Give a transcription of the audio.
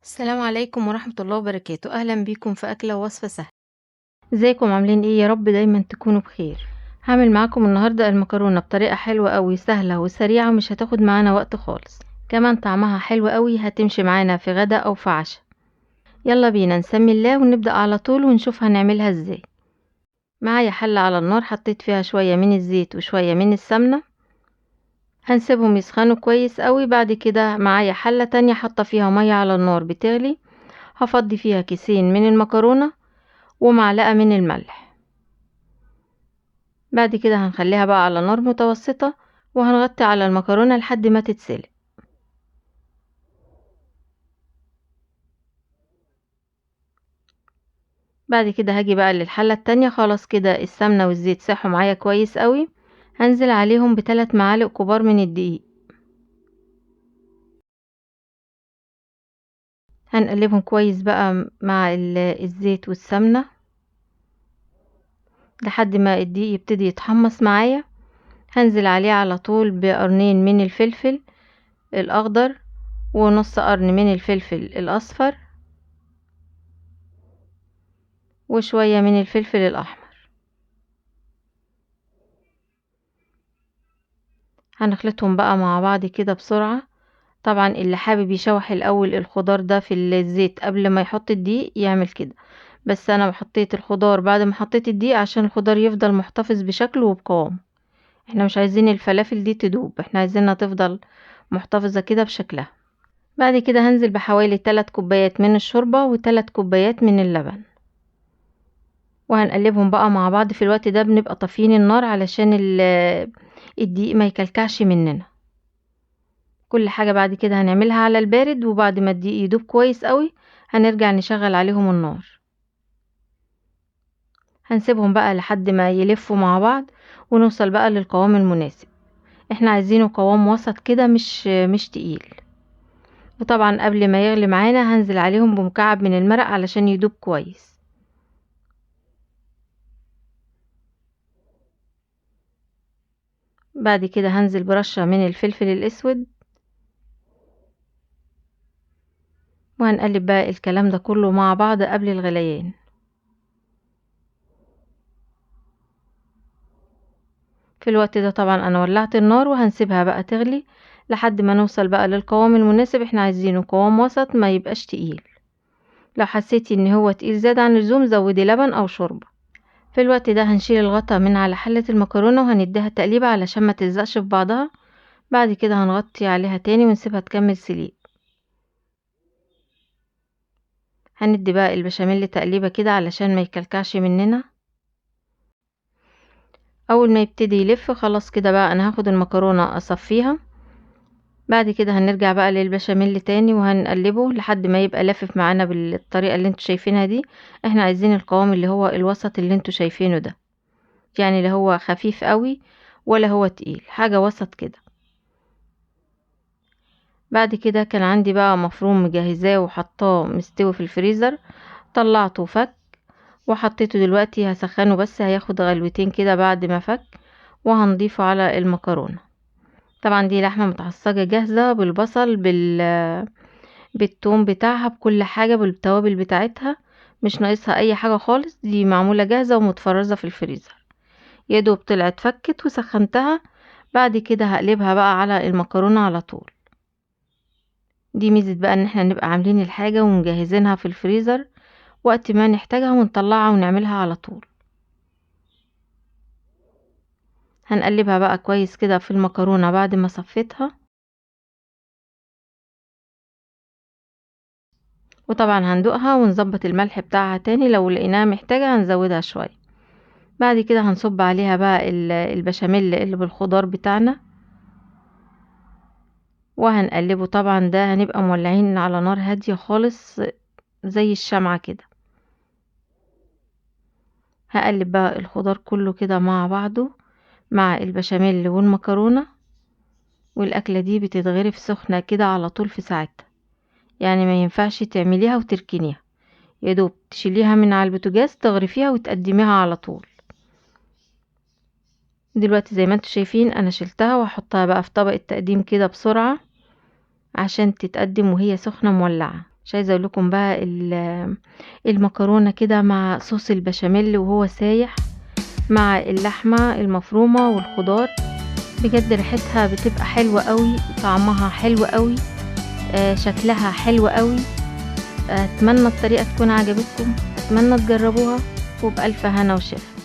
السلام عليكم ورحمة الله وبركاته. أهلا بيكم في أكلة ووصفة سهلة. ازيكم عاملين ايه؟ يا رب دايما تكونوا بخير. هعمل معاكم النهاردة المكرونة بطريقة حلوة قوي، سهلة وسريعة ومش هتاخد معانا وقت خالص، كمان طعمها حلو قوي، هتمشي معانا في غدا او في عشاء. يلا بينا نسمي الله ونبدأ على طول ونشوف هنعملها ازاي. معايا حلة على النار حطيت فيها شوية من الزيت وشوية من السمنة، هنسيبهم يسخنوا كويس قوي. بعد كده معايا حلة تانية حاطة فيها مية على النار بتغلي، هفضي فيها كيسين من المكرونة ومعلقة من الملح. بعد كده هنخليها بقى على نار متوسطة وهنغطي على المكرونة لحد ما تتسلق. بعد كده هاجي بقى للحلة التانية. خلاص كده السمنة والزيت ساحوا معايا كويس قوي، هنزل عليهم ب3 معالق كبار من الدقيق، هنقلبهم كويس بقى مع الزيت والسمنة لحد ما الدقيق يبتدي يتحمص معايا. هنزل عليه على طول بقرنين من الفلفل الاخضر ونص قرن من الفلفل الاصفر وشوية من الفلفل الاحمر. هنخلطهم بقى مع بعض كده بسرعة. طبعا اللي حابب يشوح الاول الخضار ده في الزيت قبل ما يحط الدقيق يعمل كده، بس انا حطيت الخضار بعد ما حطيت الدقيق عشان الخضار يفضل محتفظ بشكله وبقوامه. احنا مش عايزين الفلافل دي تدوب، احنا عايزينها تفضل محتفظة كده بشكلها. بعد كده هنزل بحوالي 3 كوبايات من الشوربة و3 كوبايات من اللبن، وهنقلبهم بقى مع بعض. في الوقت ده بنبقى طافيين النار علشان الدقيق ما يكلكعش مننا. كل حاجة بعد كده هنعملها على البارد، وبعد ما الدقيق يدوب كويس قوي هنرجع نشغل عليهم النار. هنسيبهم بقى لحد ما يلفوا مع بعض ونوصل بقى للقوام المناسب. احنا عايزينه قوام وسط كده، مش تقيل. وطبعا قبل ما يغلي معانا هنزل عليهم بمكعب من المرق علشان يدوب كويس. بعد كده هنزل برشة من الفلفل الاسود، وهنقلب بقى الكلام ده كله مع بعض قبل الغليان. في الوقت ده طبعا انا ولعت النار وهنسيبها بقى تغلي لحد ما نوصل بقى للقوام المناسب. احنا عايزينه قوام وسط، ما يبقاش تقيل. لو حسيتي ان هو تقيل زاد عن اللزوم زودي لبن او شوربة. في الوقت ده هنشيل الغطا من على حلة المكرونة وهنديها تقليبة علشان ما تلزقش في بعضها. بعد كده هنغطي عليها تاني ونسيبها تكمل سليق. هندي بقى البشاميل تقليبة كده علشان ما يكلكعش مننا. اول ما يبتدي يلف خلاص كده بقى انا هاخد المكرونة اصفيها. بعد كده هنرجع بقى للبشاميل تاني وهنقلبه لحد ما يبقى لافف معانا بالطريقة اللي انتوا شايفينها دي. احنا عايزين القوام اللي هو الوسط اللي انتوا شايفينه ده، يعني لا هو خفيف قوي ولا هو تقيل، حاجة وسط كده. بعد كده كان عندي بقى مفروم مجهزاه وحطاه مستوي في الفريزر، طلعته فك وحطيته دلوقتي هسخنه، بس هياخد غلوتين كده بعد ما فك، وهنضيفه على المكرونة. طبعا دي لحمة متعصجة جاهزة بالبصل بالثوم بتاعها بكل حاجة بالتوابل بتاعتها، مش ناقصها اي حاجة خالص، دي معمولة جاهزة ومتفرزة في الفريزر. يا دوب طلعت فكت وسخنتها. بعد كده هقلبها بقى على المكرونة على طول. دي ميزة بقى ان احنا نبقى عاملين الحاجة ومجهزينها في الفريزر وقت ما نحتاجها ونطلعها ونعملها على طول. هنقلبها بقى كويس كده في المكرونة بعد ما صفيتها، وطبعا هندوقها ونظبط الملح بتاعها تاني، لو لقيناها محتاجة هنزودها شوية. بعد كده هنصب عليها بقى البشاميل اللي بالخضار بتاعنا وهنقلبه. طبعا ده هنبقى مولعين على نار هادية خالص زي الشمعة كده. هقلب بقى الخضار كله كده مع بعضه مع البشاميل والمكرونة، والأكلة دي بتتغرف سخنة كده على طول في ساعتها، يعني ما ينفعش تعمليها وتركنيها، يا دوب تشيليها من على البوتاجاز تغرفيها وتقدميها على طول. دلوقتي زي ما انتوا شايفين انا شلتها وهحطها بقى في طبق التقديم كده بسرعة عشان تتقدم وهي سخنة مولعة. مش عايزه اقول لكم بقى المكرونه كده مع صوص البشاميل وهو سايح مع اللحمة المفرومه والخضار، بجد ريحتها بتبقى حلوة قوي، طعمها حلو قوي، شكلها حلو قوي. اتمنى الطريقة تكون عجبتكم، اتمنى تجربوها، وبألف هنا وشفا.